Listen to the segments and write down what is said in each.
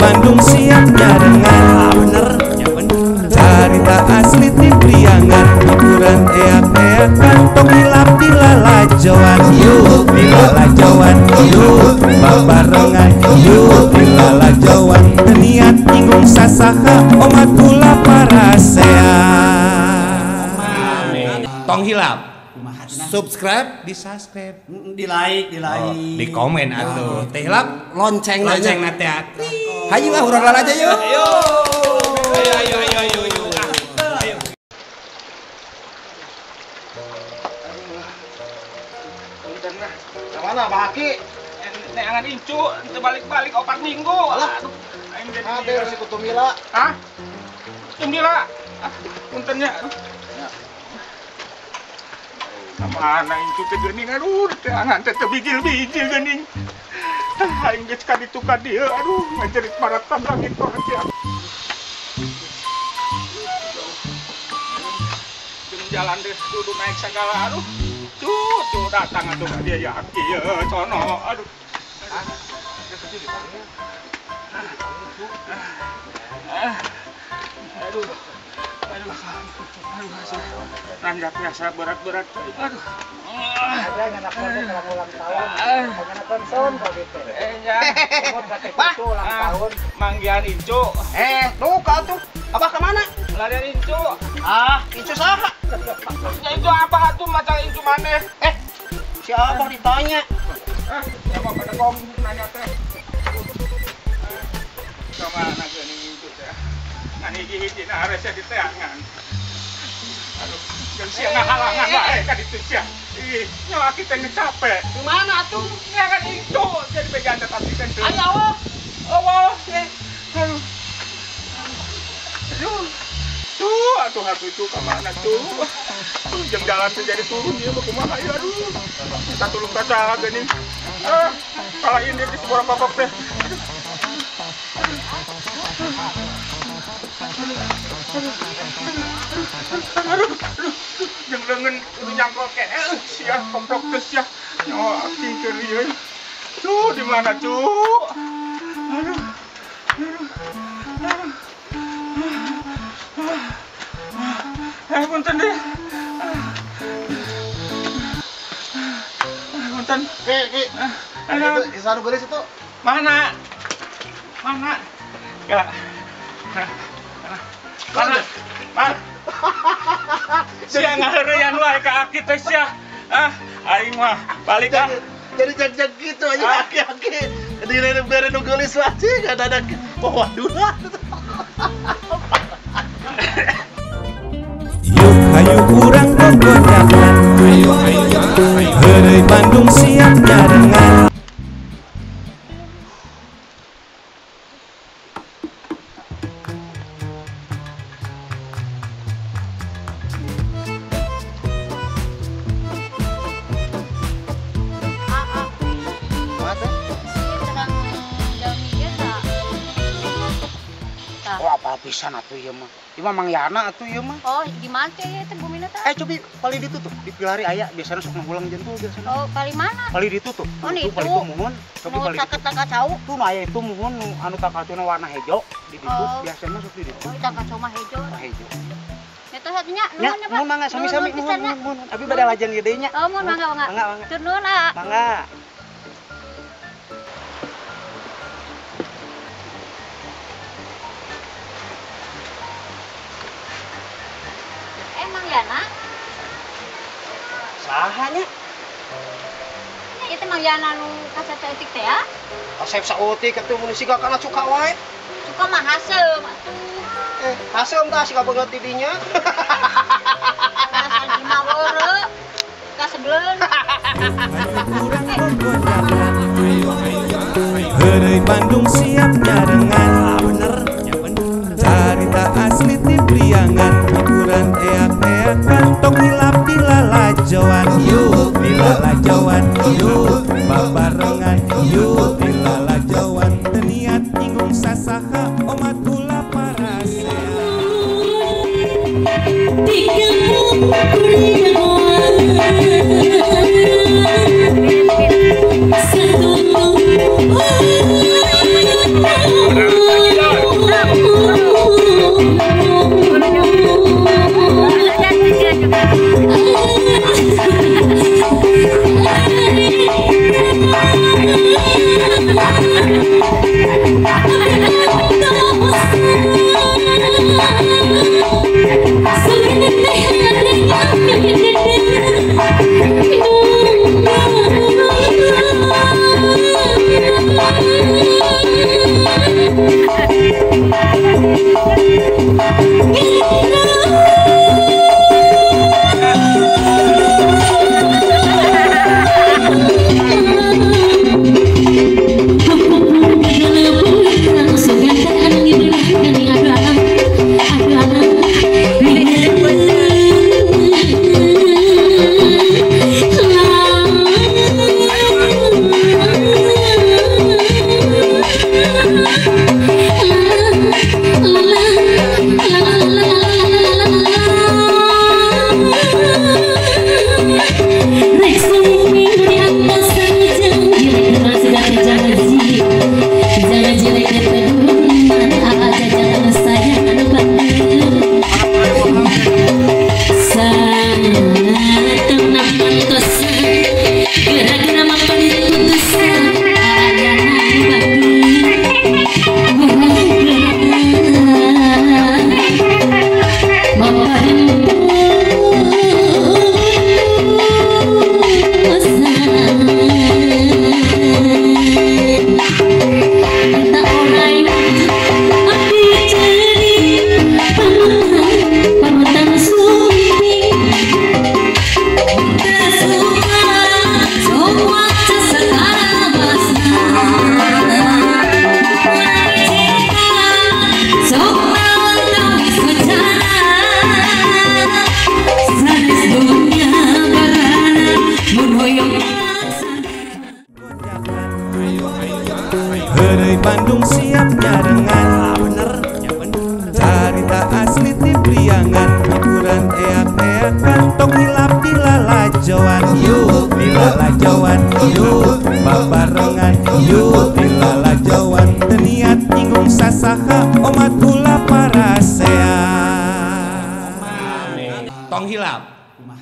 Bandung siap nyarengan. Bener, ya bener. Carita asli ti Priangan, hiburan eak-eakan, tong hilap dilalajoan. Yuk dilalajoan, yuk babarengan, yuk dilalajoan. Teu niat nyinggung sasaha, omat kula parasea. Tong hilap. Subscribe, di subscribe, di like, di like, oh, di komen atuh. Teh hilap lonceng, lonceng nate. Hayu ah urang lalajo yuk. Ayo. Ayo ayo ayo ayo ayo. Ayo. Mana Pak Aki? Neangan incu, teu balik-balik 4 minggu. Alah. Aing jadi hadir si Kutumila. Hah? Kutumila. Ah, puntennya. Mana incu teh geuning, aduh, teangan teh teu bijil-bijil geuning. Aing geus ka ditu ka dieu, aduh, ngajerit maratan langit mah sia. Jeung jalan deh kudu naik sagala, aduh. Cuh, cuh datang atuh ka dieu ya aki ye sono, aduh. Aduh. Aduh, aduh, nanjak biasa berat-berat. Aduh. Ada anak muda kalau ulang tahun, pengen konson kok gitu. Ya. Wah, ulang tahun. Manggihan incu. Duka tuh. Abah kemana? Larian incu. Ah, incu saha? Ya incu abah tuh macam incu maneh. Si abah ditanya. Ah, ya mau pada kom nanya teh. Sama geuning incu teh. Ngan hiji-hiji na harusnya diteangan. Aduh, jeung sia ngahalangan wae ka ditu sia. Ih, nyawa kita geus capek. Kumaha atuh? Neangan incu jadi bejan teh tadi teh. Aya eueuh. Eueuh. Aduh. Aduh. Tuh, atuh atuh itu ka mana tuh? Tuh jeung jalan teh jadi turun ieu mah kumaha ieu aduh. Kita tulung ka saha geuning. Ah, kalah ini di sebuah babak teh. Aduh. Aduh, aduh, jeung leungeun kudu nyangkol keneh sia komplok teh sia. Nyawa aki keur ieu. Cuh, di mana cuh? Aduh. Aduh. Aduh. Punten deh. Punten. Ki, Ki. Itu isanu geulis itu. Mana? Mana? Ya. Mana? Mana? Sia ngaheureuyan wae ka aki teh sia. Ah, aing mah balik ah. Jadi jag-jag gitu aja aki-aki. Di bere nu geulis wae cing ada oh waduh. Yuk hayu urang gogojakan. Ayo ayo ayo. Heureuy Bandung siap nyarengan. Pisan atuh ieu mah. Ieu mah Mang Yana atuh ieu mah. Oh, di mana teh ieu teh bumina teh? Cobi palih ditu tuh, di Pilari aya biasana sok ngulang jentul biasana. Oh, palih mana? Palih ditu tuh. Oh, itu. Palih itu muhun. Cobi palih ditu. Caket tangkacau. Tuh nu aya itu muhun nu anu tangkacau warna hejo di ditu. Oh. Biasana sok di ditu. Oh, tangkacau mah hejo. Hejo. Eta satunya nuhun nya, Pak. Nuhun mangga sami-sami nuhun nuhun. Abi bade lajeng ieu deui nya. Oh, muhun mangga mangga. Mangga mangga. Tur nuhun, ah. Mangga. Mang Yana? Sahanya? Ya, itu Mang Yana nu kasep saeutik teh ya? Kasep saeutik atuh mun siga kana cuka wae. Cuka mah haseum atuh. Haseum tah siga beungeut di dinya. Perasaan imah weureu. Kasebleun. Heureuy Bandung siap nyarengan. Bener, ya bener. Carita asli ti Priangan, hiburan eak-eakan, tong hilap dilalajoan. Yuk dilalajoan, yuk babarengan, yuk dilalajoan. Teu niat nyinggung sasaha, omat kula parasea. Satu Bandung siap nyarengan, bener, carita asli ti Priangan, hiburan eak-eakan, tong hilap di lalajoan, yuk di lalajoan, yuk babarengan, yuk di lalajoan, teniat nyinggung sasaha, omat ulah parasea. Tong hilap.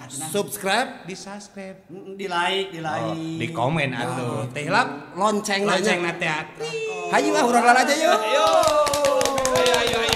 Subscribe, di subscribe, di like, di komen atuh. Teh hilap lonceng lonceng na teh. Hayu ah urang lalajo yuk. Ayo. Ayo ayo.